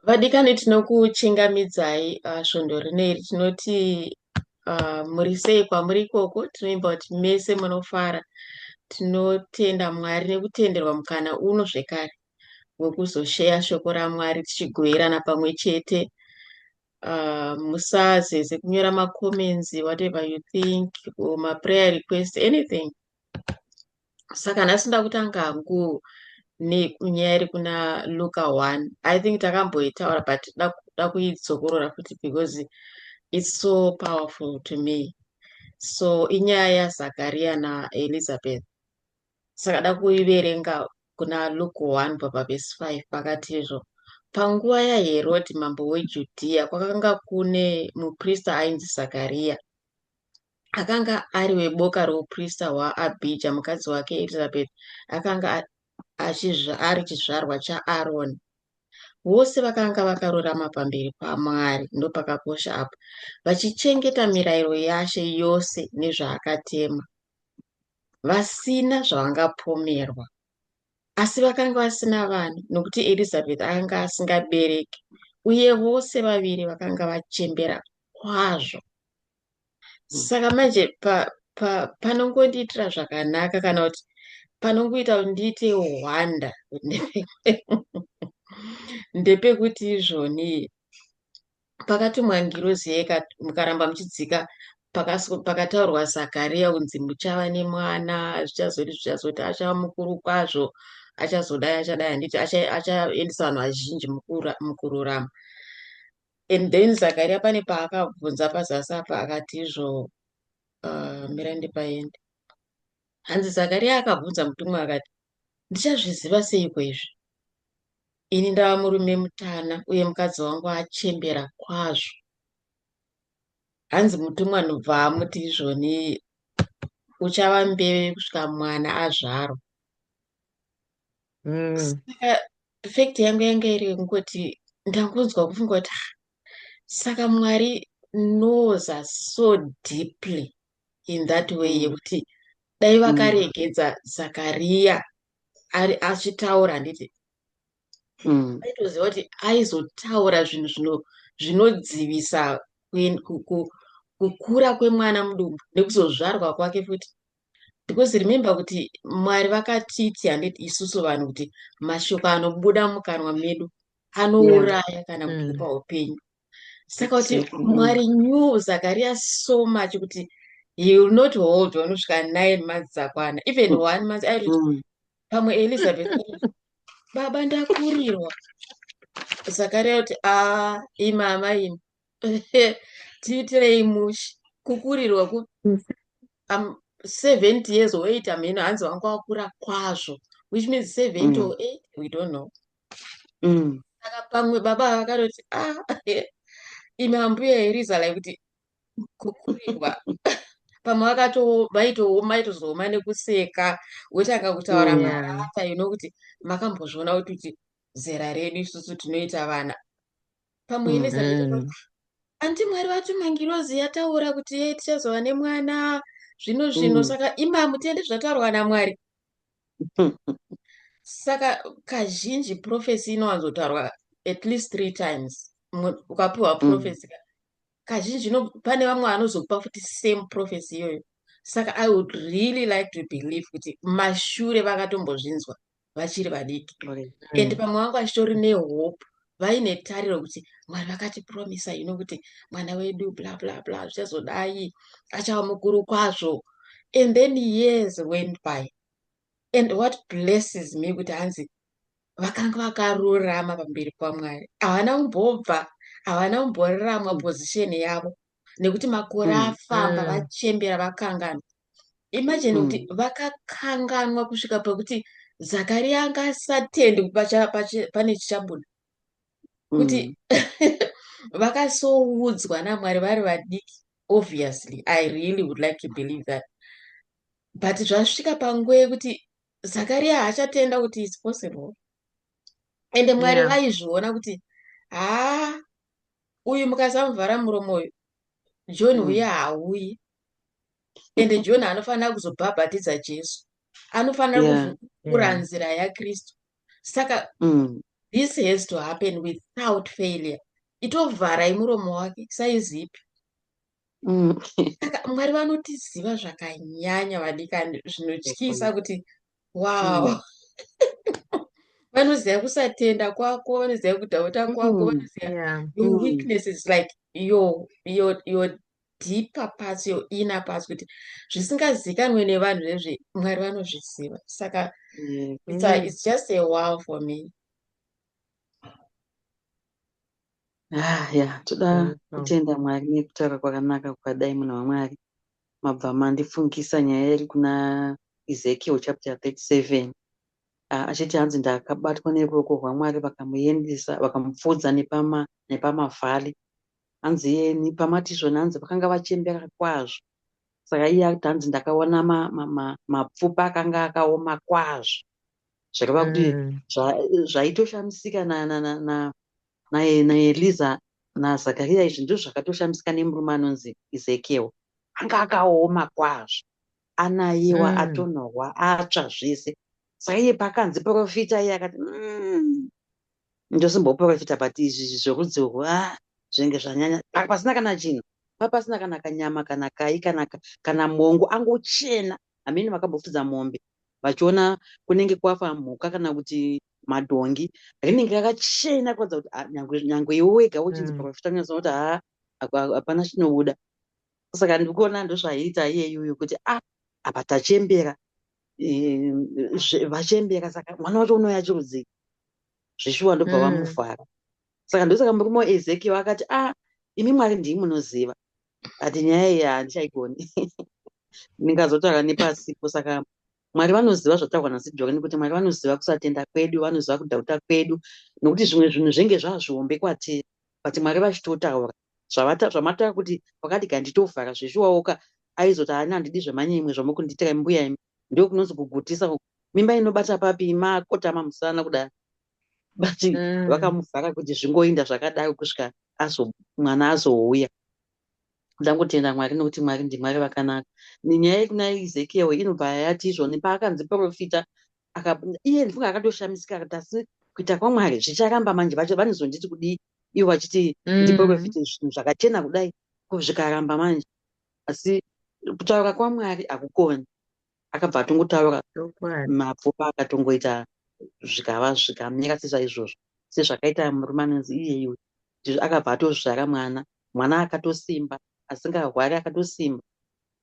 Vadikani, tinokuchingamidzai svondo rineri. Tinoti muri sei kwamuri ikoko? Tinoimba kuti mese munofara. Tinotenda Mwari nekutenderwa mukana uno zvekare wekuzosheya shoko raMwari tichigoverana pamwe chete. Musazeze kunyora macomments, whatever you think, or maprayer request, anything. Saka nhasi nda kutanga hangu nenyaya iri kuna Luka 1. I think takamboitaura, but da kuidzokorora futi because it's so powerful to me. So inyaya yaZakaria naElizabeth. Saka da kuiverenga kuna Luke 1 pavhesi 5. Pakati izvo, panguva yaHerodhi mambo weJudhiya, kwakanga kune muprista ainzi Zakariya, akanga ari weboka rouprista hwaAbhija. Mukadzi wake Elizabeth akanga ari chizvarwa chaAroni. Vose vakanga vakarurama pamberi paMwari, ndopakakosha apa, vachichengeta mirayiro yaShe yose nezvaakatema, vasina zvavangapomerwa. Asi vakanga vasina vana, nokuti Elizabeth akanga asingabereki, uye vose vaviri vakanga vachembera kwazvo. Saka manje panongondiitira zvakanaka, kana kuti panongoita kuti ndiite wonder, ndepekuti izvoni pakatumwa ngirozi yeka, mukaramba muchidzika, pakataurwa Zakariya kunzi muchava nemwana, zvichazoti zvichazoti, achava mukuru kwazvo, achazodai, achadai, handiti achaendesa vanhu vazhinji mukururama. And then Zakariya pane paakabvunza pazasi apa, akati izvo, mirai ndipaende. Hanzi Zakariya akabvunza mutumwa akati, "Ndichazviziva seiko izvi? Ini ndava murume mutana uye mukadzi wangu achembera kwazvo." Hanzi mutumwa ndobva amuti izvoni, "Uchava mbeve kusvika mwana azvarwa." Saka fact yangu yanga iri yekungoti ndangonzwa kufunga kuti, "Ah, saka Mwari knows us so deeply in that way yekuti dai vakaregedza Zakariya ari achitaura, handiti aitoziva kuti aizotaura zvinhu zvinodzivisa kukura kwemwana mudumbu nekuzozvarwa kwake futi?" Because remember kuti Mwari vakatiti, handiti, isusu vanhu, kuti mashoko anobuda mukanwa medu anouraya kana kuti kupa upenyu. Saka kuti Mwari knew Zakariya so much kuti he will not hold on kusvika 9 months dzakwana, even one month aitoti pamwe Elizabeth aitoti, "Baba, ndakurirwa." Zakariya kuti, "A, imama imi, tiitirei mushe, kukurirwa ku 70 years or 8, hameno." Hanzi wanga wakura kwazvo, which means 70 or 8, we don't know. Saka pamwe baba vakatoti, "Ah, imi ambuya Eriza," like kuti kukurirwa. Pamwe vaitooma, vaitozooma nekuseka, wotanga kutaura marata, kuti makambozviona kuti zera redu isusu tinoita vana. Pamwe Elizabeth anti, "Mwari vatuma ngirozi, yataura kuti ye tichazova nemwana zvino zvino." Saka ima mutende zvataurwa naMwari. Saka kazhinji prophecy inowanzotaurwa at least three times. Ukapiwa prophecy kazhinji, pane vamwe vanozokupa futi same prophecy iyoyo. Saka I would really like to believe kuti mashure vakatombozvinzwa vachiri vadiki and pamwe vangu vachitori nehope, vaine tariro kuti Mwari vakatipromisa kuti mwana wedu, bla bla bla, zvichazodai, achava mukuru kwazvo. And then years went by, and what blesses me kuti hanzi vakanga vakarurama pamberi paMwari. Havana kumbobva, havana kumboraramwa position yavo nekuti makore afamba, vachembera, vakanganwa. Imagine kuti vakakanganwa kusvika pekuti Zakariya anga asatendi kuti pane chichabuda, kuti vakasoudzwa naMwari vari vadiki. Obviously I really would like to believe that, but zvasvika panguva yekuti Zakariya haachatenda kuti it's possible, ende Mwari vaizviona kuti haa, uyu mukasamuvhara muromo uyu, John uye haauyi, ende John anofanira kuzobhabhatidza Jesu, anofanira kuvhura nzira yaKristu. Saka This has to happen without failure. Itovharai muromo wake saizipi. Saka Mwari vanotiziva zvakanyanya vadikani, zvinotyisa kuti wow. Vanoziva kusatenda kwako, vanoziva kudhauta kwako, vanoziva your weaknesses, like your deeper parts, your inner parts, kuti zvisingazikanwe nevanhu zvezve Mwari vanozviziva. Saka it's just a wow for me. Ah, yeah, toda kutenda Mwari nekutaura kwakanaka kwakadai, munhu waMwari. Mabva mandifungisa nyaya iri kuna Ezekiel chapter 37. Ah, achiti hanzi ndakabatwa neruoko rwaMwari, vakamuendesa, vakamupfuudza nepamavhali. Hanzi iye pamati izvona, hanzi vakanga vachembera kwazvo. Saka iye akuti hanzi ndakaona mapfupa akanga akaoma kwazvo. Zvaireva kuti zvaitoshamisika naEliza naZakaria izvi ndizvo zvakatoshamisika nemurume anonzi Ezekiel. Anga akaoma kwazvo, anayiwa, atonhorwa, atsva zvese. Saka iye paakanzi profita, iye akati, "Ndosimboprofita, but izvi zvorudzi urwu, ah, zvinenge zvanyanya." Pasina kana chinhu, pasina kana kanyama, kana kai, kana mongo, angochena. Hamene vakambofudza mombe vachiona kunenge kwafa mhuka kana kuti madhongi, rinenge rakachena kuratidza kuti, ah, nyangwe iwe wega uchinzi profita, unyatsona kuti haa, hapana chinobuda. Saka ndikuona ndozvaiita iyeyuyu kuti, ah, apa tachembera, vachembera, saka mwana wacho unouya chirudzii zvishuwa? Ndobva vamuvhara. Saka ndosaka murume waEzekiel akati, "Ah, imi Mwari ndii munoziva," ati, "Nyaya iyi handichaigoni, ndingazotaura nepasipo." Saka Mwari vanoziva zvataurwa naSidhoreni, kuti Mwari vanoziva kusatenda kwedu, vanoziva kudhauta kwedu, nokuti zvimwe zvinhu zvenge zvazvihombe kwatiri, but Mwari vachitotaura zvamataura kuti wakati ganditovhara zveshuwawoka. Aizoti, "Haana, handidi zvemanyemwe zvamukundiitira, mbuya imi." Ndo kunonzi kugutisa uku. Mimba inobata papi makotama musana kudai? But vakamuvhara kuti zvingoinda zvakadaro kusvika mwana azouya. Ndangotenda Mwari nokuti Mwari ndiMwari vakanaka. Nyaya yekuna Ezekiel inobva yati izvoni paakanzi profita, iye ndifunga akatoshamisika akati, "Asi kuita kwaMwari zvicharamba manje, vanozonditi kudii ivo vachiti ndiprofite zvinhu zvakachena kudai, ko zvikaramba manje?" Asi kutaura kwaMwari hakukoni. Akabva atongotaura, mapfupa akatongoita zvikava zvikamira sesaizvozvo, sezvakaita murume anonzi iyeyu. Akabva atozvara mwana, mwana akatosimba, asingarwari, akatosimba.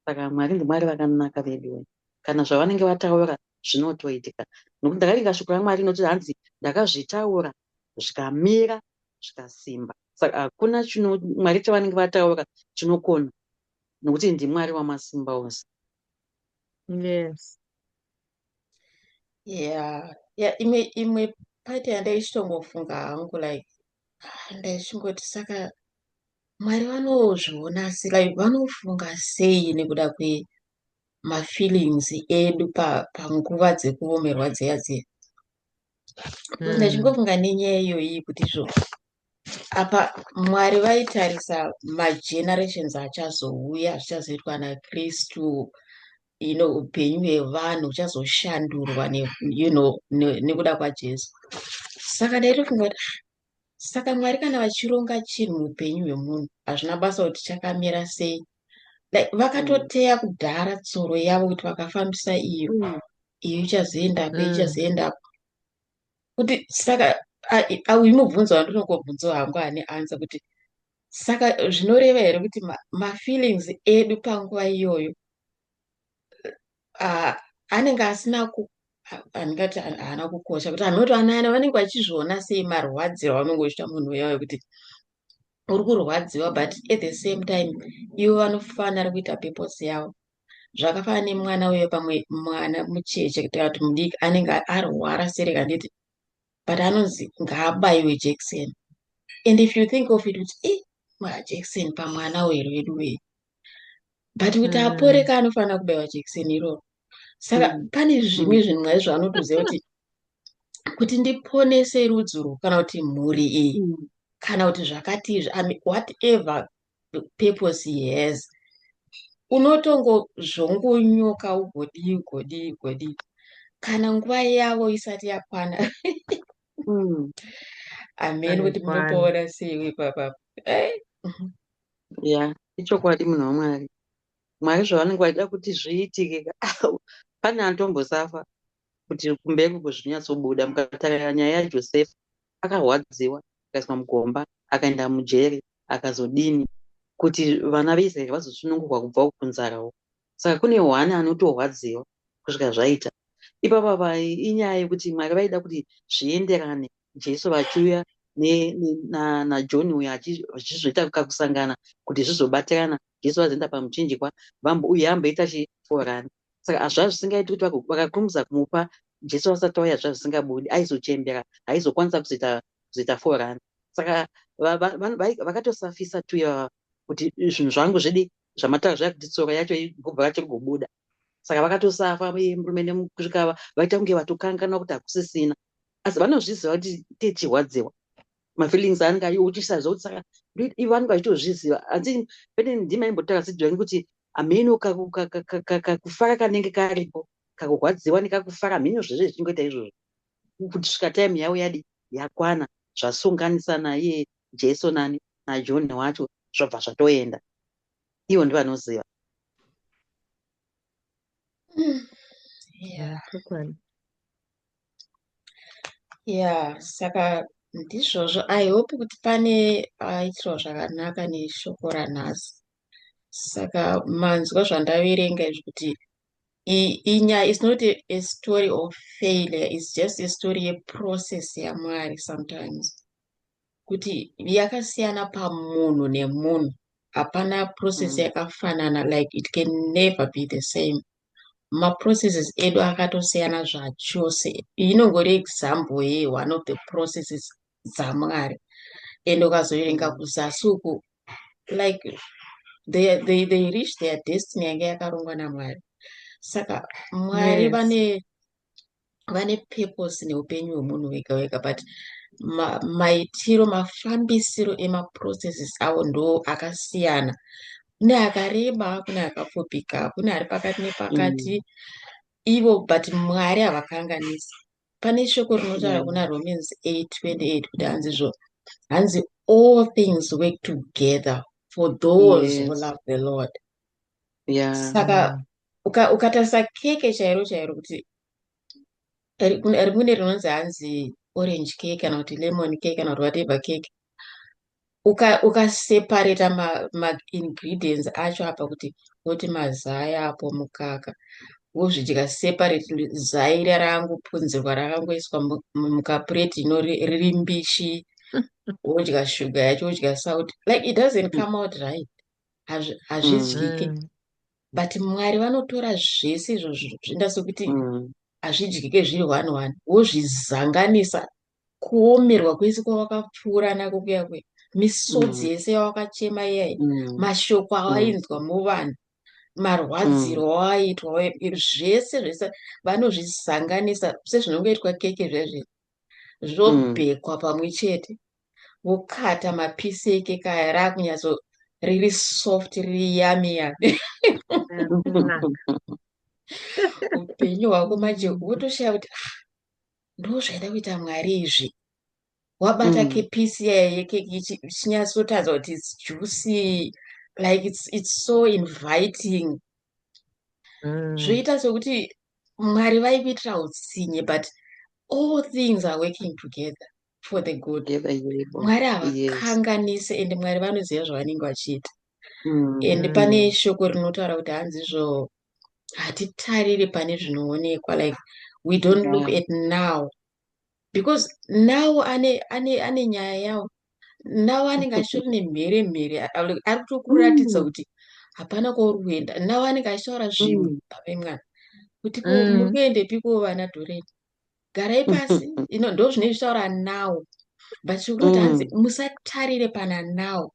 Saka Mwari ndiMwari vakanaka vedu. Kana zvavanenge vataura zvinotoitika, nokuti ndakaverenga shoko raMwari rinoti hanzi ndakazvitaura zvikamira zvikasimba. Saka hakuna chino Mwari chavanenge vataura chinokona, nokuti ndiMwari wamasimba ose. Yeah, imwe part yandaichitongofunga hangu, like, ah, ndaichingoti saka Mwari vanozviona sei, like vanofunga sei nekuda kwemafeelings edu panguva dzekuomerwa dziya dziya? Ndachingofunga nenyaya iyoyi kuti izvo apa Mwari vaitarisa magenerations achazouya, zvichazoitwa naKristu, upenyu hwevanhu huchazoshandurwa nekuda kwaJesu. Saka ndaitofunga kuti, ah, saka Mwari kana vachironga chinhu muupenyu hwemunhu, hazvina basa kuti chakamira sei, like vakatoteya kudhara tsoro yavo kuti vakafambisa iyo, iyo ichazoendapo, ichazoendapo. Kuti saka uyu mubvunzo wandinongobvunzawo hangu ane answer, kuti saka zvinoreva here kuti mafeelings edu panguva iyoyo anenge asina ku handingati haana kukosha, kuti hanoti vanayana vanenge vachizviona sei marwadziro avanenge uchiita munhu uyayo, kuti uri kurwadziwa, but at the same time ivo vanofanira kuita purpose yavo? Zvakafanana nemwana uyo, pamwe mwana mucheche kana kuti mudiki anenge arwara sereka, handiti? But anonzi ngaabayiwe jekiseni, and if you think of it kuti i majekiseni pamwana uyu wedu wei, but kuti aporeka anofanira kubayiwa jekiseni iroro. Saka pane zvimwe zvinhu Mwari zvaanotoziva kuti ndiponese rudzi urwu kana kuti mhuri iyi kana kuti zvakati izvi, I mean, whatever purpose he has, unotongozvongonyoka ugodii ugodii ugodii kana nguva yavo isati yakwana. Ameni kuti Anekwani. Munopaona sei ipapapa? Ya, ichokwadi, munhu waMwari. Mwari zvavanenge vachida kuti zviitike, pane anotombosafa kuti kumberi uko zvinyatsobuda. Mukatarira nyaya yaJosefa, akarwadziwa, akaiswa mugomba, akaenda mujeri, akazodini kuti vana veIsraeri vazosunungurwa kubva kunzara uko. Saka kune hwani anotorwadziwa kusvika zvaita. Ipapa inyaya yekuti Mwari vaida kuti zvienderane, Jesu vachiuya naJohn uyo, achizoita kakusangana kuti zvizobatirana. Jesu vazoenda pamuchinjikwa, uye amboita chiforani. Saka zvazvisingaiti kuti vakakurumidza kumupa Jesu vasati vauya, zvazvisingabudi, aizochembera, haizokwanisa kuzoita forani. Saka vakatosafisa tu ivava kuti zvinhu zvangu zvidi zvamataura zvaya, kuti tsoro yacho igobva racho rigobuda. Saka vakatosafa murume kusvika vaita kunge vatokanganwa kuti hakusisina, asi vanozviziva kuti techirwadziwa, mafeelings anenge aiwo uchisaziva kuti. Saka ivo vanenge vachitozviziva, asi pene ndima imbotaura sidhoni kuti hameno kakufara kanenge karipo, kakurwadziwa nekakufara, hameno zvese zvichingoita izvozvo kuti svika time yavo yadi yakwana, zvasunganisa naiye Jesu nani naJohn wacho, zvobva zvatoenda. Ivo ndivanoziva. Chokwadi. Ya, saka ndizvozvo. I hope kuti pane aitirwa zvakanaka neshoko ranhasi. Saka manzwa zvandaverenga izvi kuti inyaya is not a story of failure, it's just a story yeprocess yaMwari. Sometimes kuti yakasiyana pamunhu nemunhu, hapana process yakafanana, like it can never be the same. Maprocesses edu akatosiyana zvachose. Inongori example ye-one of the processes dzaMwari. And ukazoverenga kuzasi uku, like they reach their destiny yange yakarongwa naMwari. Saka Mwari vane purpose neupenyu hwemunhu wega wega, but maitiro, mafambisiro emaprocesses avo ndo akasiyana. Kune akareba, kune akapfupika, kune ari pakati nepakati. Ivo, but Mwari havakanganisi. Pane shoko rinotaura kuna Romans 8:28 kuti hanzizvo, hanzi all things work together for those who love the Lord. Saka ukatarisa keke chairo chairo, kuti rimwe rinonzi hanzi orange cake kana kuti lemon cake kana kuti whatever cake, ukaseparata maingredients acho apa, kuti woti mazai apo, mukaka, wozvidya separately, zai rarangopunzirwa, rakangoiswa mukapureti ino riri mbishi, wodya shuga yacho, wodya salt, like it doesn't come out right. Hazvidyike. But Mwari vanotora zvese izvozvo, zvoenda sekuti hazvidyike zviri one one, wozvizanganisa. Kuomerwa kwese kwawakapfuura nako kuya kuya, misodzi yese yawakachema iyai, mashoko awainzwa muvanhu, marwadziro awaitwa, zvese zvese vanozvisanganisa sezvinongoitwa keke zvezve, zvobhekwa pamwe chete, vokata mapisi ekeke aya, raakunyatso riri soft, riri yummy yummy. Kunaka. Upenyu hwako manje wotoshaya kuti, "Ah, ndo zvaida kuita Mwari izvi." Wabata kepisi yaya yekeki, ichinyatsotaridza kuti it's juicy, like it's so inviting. Zvoita sekuti Mwari vaikuitira utsinye, but all things are working together for the good. Together, yebo. Mwari havakanganisi, ende Mwari vanoziva zvavanenge vachiita. And pane shoko rinotaura kuti hanzizvo hatitariri pane zvinoonekwa, like we don't look at now, because now ane nyaya yawo. Now anenge achitori nemhere mhere, ari kutokuratidza kuti hapana kwauri kuenda. Now anenge achitaura zvimwe pamwe mwana kuti ko muri kuendepiko, vana dhoreni, garai pasi ino. Ndo zvinenge zvichitaura now, but chikutoti hanzi musatarire pana now,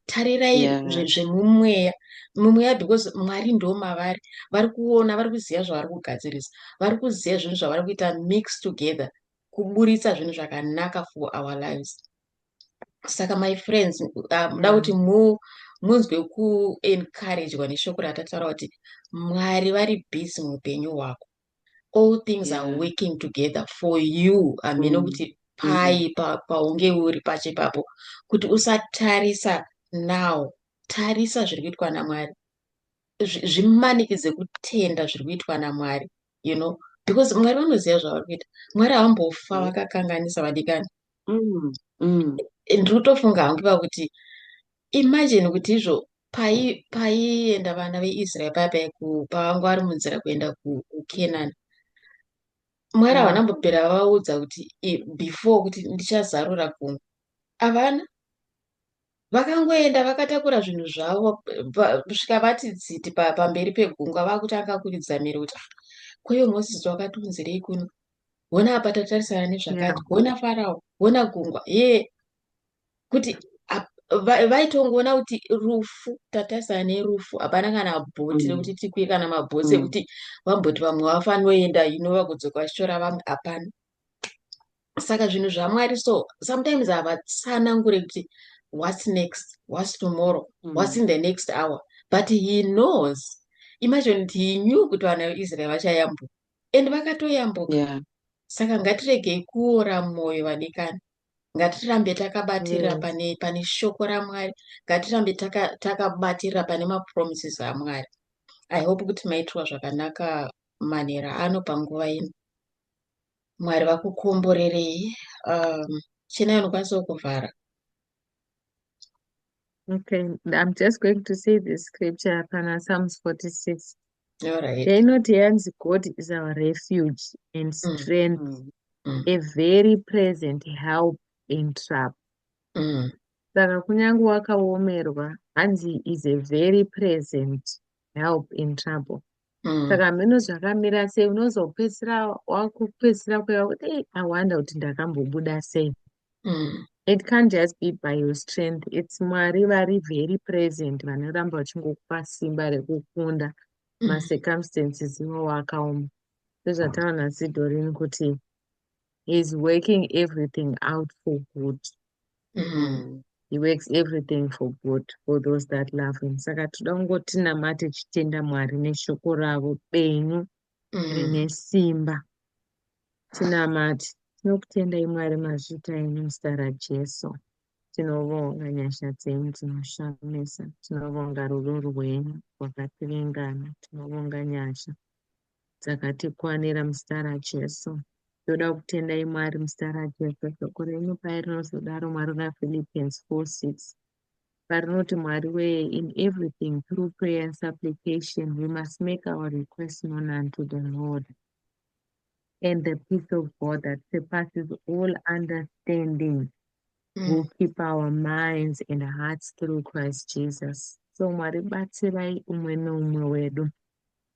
tarirai zvemumweya, mumweya, because Mwari ndo mavari, vari kuona, vari kuziva zvavari kugadzirisa, vari kuziva zvinhu zvavari kuita mix together kuburitsa zvinhu zvakanaka for our lives. Saka my friends, muda kuti munzwe kuencouragwa neshoko ratataura kuti Mwari vari busy muupenyu hwako. All things are working together for you. Hameno kuti. Pai paunge uri pacho ipapo, kuti usatarisa now, tarisa zviri kuitwa naMwari. Zvimanikidze kutenda zviri kuitwa naMwari, because Mwari vanoziva zvavari kuita. Mwari havambofa vakakanganisa, vadikani. Ndiri kutofunga hangu ipa kuti imagine kuti izvo paienda vana veIsraeri paya paya pavanga vari munzira kuenda kuKenani, Mwari havana mbobvira vavaudza kuti before kuti ndichazarura gungwa. Havana. Vakangoenda vakatakura zvinhu zvavo kusvika vati dziti pamberi pegungwa, vakutanga kuridza mhere kuti, "Ah, koiwe Mozisi wakatiunzirei kuno? Hona apa tatarisana nezvakati, hona Farao, hona gungwa." Ye kuti vaitongoona kuti rufu, tatarisana nerufu, hapana kana bhoti rekuti tikwire, kana mabhotsi ekuti vamboti vamwe vafanoenda vagodzoka vachitora vamwe, hapana. Saka zvinhu zvaMwari, so sometimes havatsanangure kuti what's next, what's tomorrow, what's in the next hour, but He knows. Imagine kuti He knew kuti vana veIsraeri vachayambuka, and vakatoyambuka. Saka ngatiregei kuora mwoyo, vadikani. Ngatirambe takabatirira pane shoko raMwari. Ngatirambe takabatirira pane mapromises aMwari. I hope kuti maitirwa zvakanaka manhero ano panguva ino. Mwari vakukomborerei. Chenai, unokwanisawo kuvhara. Okay, I'm just going to say the scripture pana Psalms 46. All right. Yainoti yanzi, "God is our refuge and strength, a very present help in trouble." Saka kunyange wakaomerwa, hanzi is a very present help in trouble. Saka hameno zvakamira sei, unozopedzisira wakupedzisira kuya kuti, "Ei, I wonder kuti ndakambobuda sei." It can't just be by your strength. It's Mwari vari very present, vanoramba vachingokupa simba rekukunda macircumstances iwawo akaoma. Sezvataura naSidorin kuti He is working everything out for good. He works everything for good for those that love Him. Saka toda kungoti namate tichitenda Mwari neshoko ravo benyu rine simba. Tinamate. Tinokutendai Mwari, mazvita enyu muzita raJesu. Tinovonga nyasha dzenyu dzinoshamisa. Tinovonga rudo rwenyu rwakatiringana. Tinovonga nyasha dzakatikwanira muzita raJesu. Toda kutendai Mwari muzita raJesu. Shoko renyu pai rinozodaro Mwari naPhilippians 4:6, parinoti, Mwari wee, in everything through prayer and supplication we must make our requests known unto the Lord. And the peace of God that surpasses all understanding will keep our minds and hearts through Christ Jesus. So Mwari, batsirai umwe neumwe wedu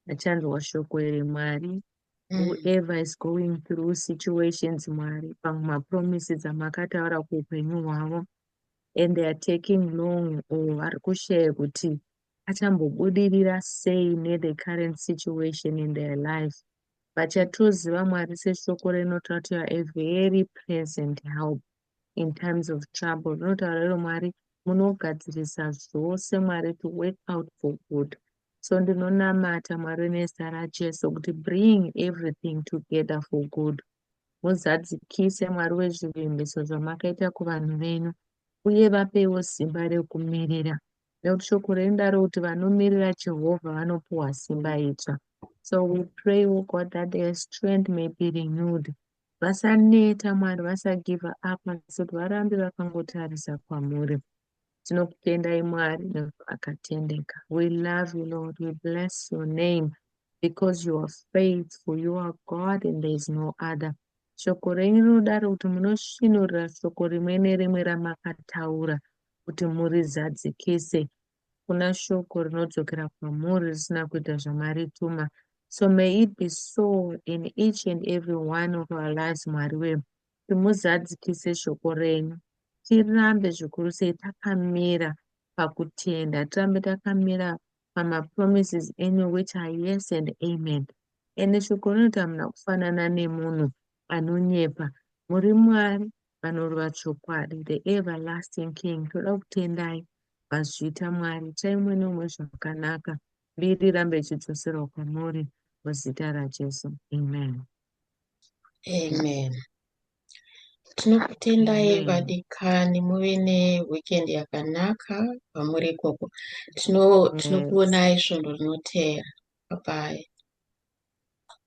achanzwa shoko iri, Mwari. Whoever is going through situations, Mwari, pamwe mapromises amakataura kuupenyu hwavo and they are taking long, or vari kushaya kuti achambobudirira sei nethe current situation in their life, vachatoziva Mwari, seshoko rinotaura kuti you are a very present help in times of trouble. Rinotaura iro, Mwari, munogadzirisa zvose, Mwari, to work out for good. So ndinonamata, Mwari, nezita raJesu kuti bring everything together for good. Muzadzikise, Mwari, wezvivimbiso zvamakaita kuvanhu venyu, uye vapewo simba rekumirira, nekuti shoko renyu daro kuti vanomirira Jehovha vanopuhwa simba itsva. So we pray, oh God, that their strength may be renewed. Vasaneta, Mwari, vasagive up, asi kuti varambe vakangotarisa kwamuri. Tinokutendai, Mwari, nekuti akatendeka. We love you, Lord. We bless your name because you are faithful. You are God and there is no other. Shoko renyu rinodaro kuti munosvinurira shoko rimwe nerimwe ramakataura kuti murizadzikise. Kuna shoko rinodzokera kwamuri risina kuita zvamarituma. So may it be so in each and every one of our lives, Mwari wedu, kuti muzadzikise shoko renyu. Tirambe zvikuru sei takamira pakutenda, tirambe takamira pamapromises enyu, which are yes and amen. Ende shoko rinoti hamuna kufanana nemunhu anonyepa. Muri Mwari vanoreva chokwadi, the everlasting King. Toda kutendai mazvita, Mwari. Itai mumwe neumwe zvakanaka. Mbiri irambe ichidzoserwa kwamuri muzita raJesu. Amen. Amen. Tinokutendai Amen. Vadikani, muve neweekend yakanaka pamuri ikoko. Yes. Tinokuonai svondo rinoteera. Bye bye.